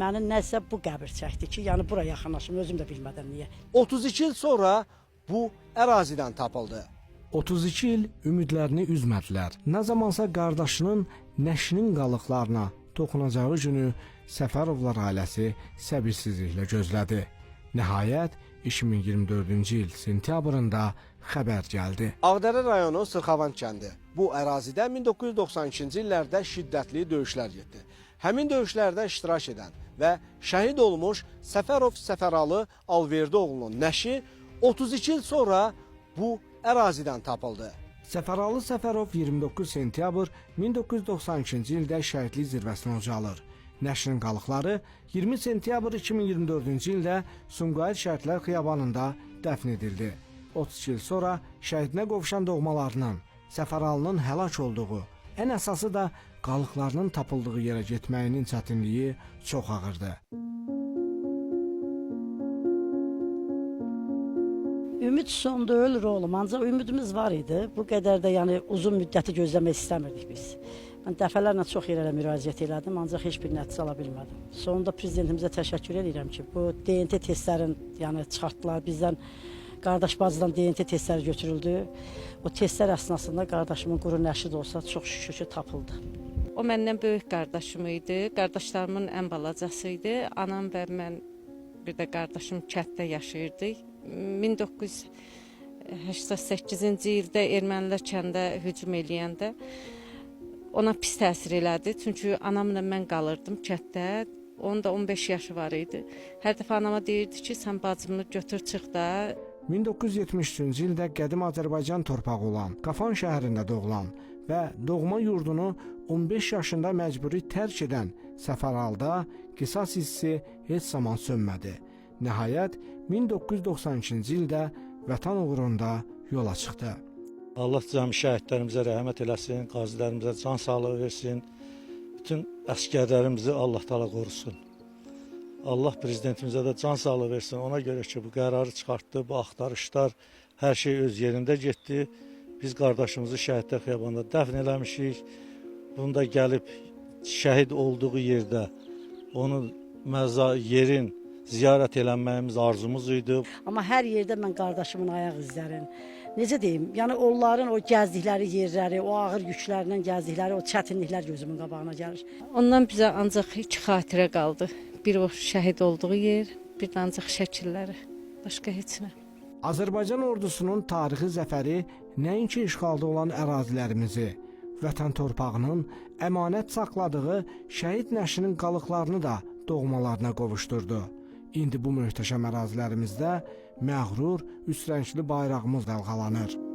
Məni nəsə bu qəbir çəkdi ki, yəni bura yaxınlaşım, özüm də bilmədən niyə. 32 il sonra bu ərazidən tapıldı. 32 il ümidlərini üzmədilər. Nə zamansa qardaşının nəşinin qalıqlarına toxunacağı günü Səfərovlar ailəsi səbirsizliklə gözlədi. Nəhayət 2024-cü il sentyabrında xəbər gəldi. Ağdərə rayonu Sırxavand kəndi. Bu ərazidə 1992-ci illərdə şiddətli döyüşlər getdi. Həmin döyüşlərdə iştirak edən və şəhid olmuş Səfərov Səfəralı Alverdioğlunun nəşi 32 il sonra bu ərazidən tapıldı. Səfəralı Səfərov 29 sentyabr 1992-ci ildə şəhidlik zirvəsinə ucalır. Nəşrin qalıqları 20 sentyabr 2024-cü ildə Sumqayıt Şəhidlər Xiyabanında dəfn edildi. 32 il sonra şəhidinə qovuşan doğmalarının Səfəralının həlak olduğu, ən əsası da qalıqlarının tapıldığı yerə getməyinin çətinliyi çox ağırdı. Ümid sonda ölür oğlum, ancaq ümidimiz var idi. Bu qədər də yəni uzun müddəti gözləmək istəmirdik biz. Mən dəfələrlə çox yerlərə müraciət elədim, ancaq heç bir nəticə ala bilmədim. Sonunda prezidentimizə təşəkkür edirəm ki, bu DNT testlərin yəni çıxartdılar bizdən, qardaş bacıdan DNT testləri götürüldü. O testlər əsnasında qardaşımın quru nəşi də olsa çox şükür ki tapıldı. O məndən böyük qardaşım idi. Qardaşlarımın ən balacası idi. Anam və mən bir də qardaşım kənddə yaşayırdıq. 1988-ci ildə ermənilər kəndə hücum eləyəndə ona pis təsir elədi. Çünki anamla mən qalırdım kənddə. Onun da 15 yaşı var idi. Hər dəfə anama deyirdi ki, sən bacımı götür çıx da. 1973-cü ildə qədim Azərbaycan torpağı olan Qafan şəhərində doğulan və doğma yurdunu 15 yaşında məcburi tərk edən Səfəralda qisas hissi heç zaman sönmədi. Nəhayət 1992-ci ildə vətən uğrunda yola çıxdı. Allah cəmi şəhidlərimizə rəhmət eləsin, qazilərimizə can sağlığı versin. Bütün əsgərlərimizi Allah Taala qorusun. Allah prezidentimizə də can sağlığı versin. Ona görə ki, bu qərarı çıxartdı, bu axtarışlar, hər şey öz yerində getdi. Biz qardaşımızı Şəhidlər Xiyabanında dəfn eləmişik. Bunda gəlib şəhid olduğu yerdə onun məza yerin ziyarət eləməyimiz arzumuz idi. Amma hər yerdə mən qardaşımın ayaq izlərini, necə deyim, yəni onların o gəzdikləri yerləri, o ağır yüklərlə gəzdikləri o çətinliklər gözümün qabağına gəlir. Ondan bizə ancaq iki xatirə qaldı. Bir o şəhid olduğu yer, bir də ancaq şəkilləri. Başqa heç nə. Azərbaycan ordusunun tarixi zəfəri nəinki işğalda olan ərazilərimizi, vətən torpağının əmanət saxladığı şəhid nəşinin qalıqlarını da doğmalarına qovuşdurdu. İndi bu möhtəşəm ərazilərimizdə məğrur, üç rəngli bayrağımız dalğalanır.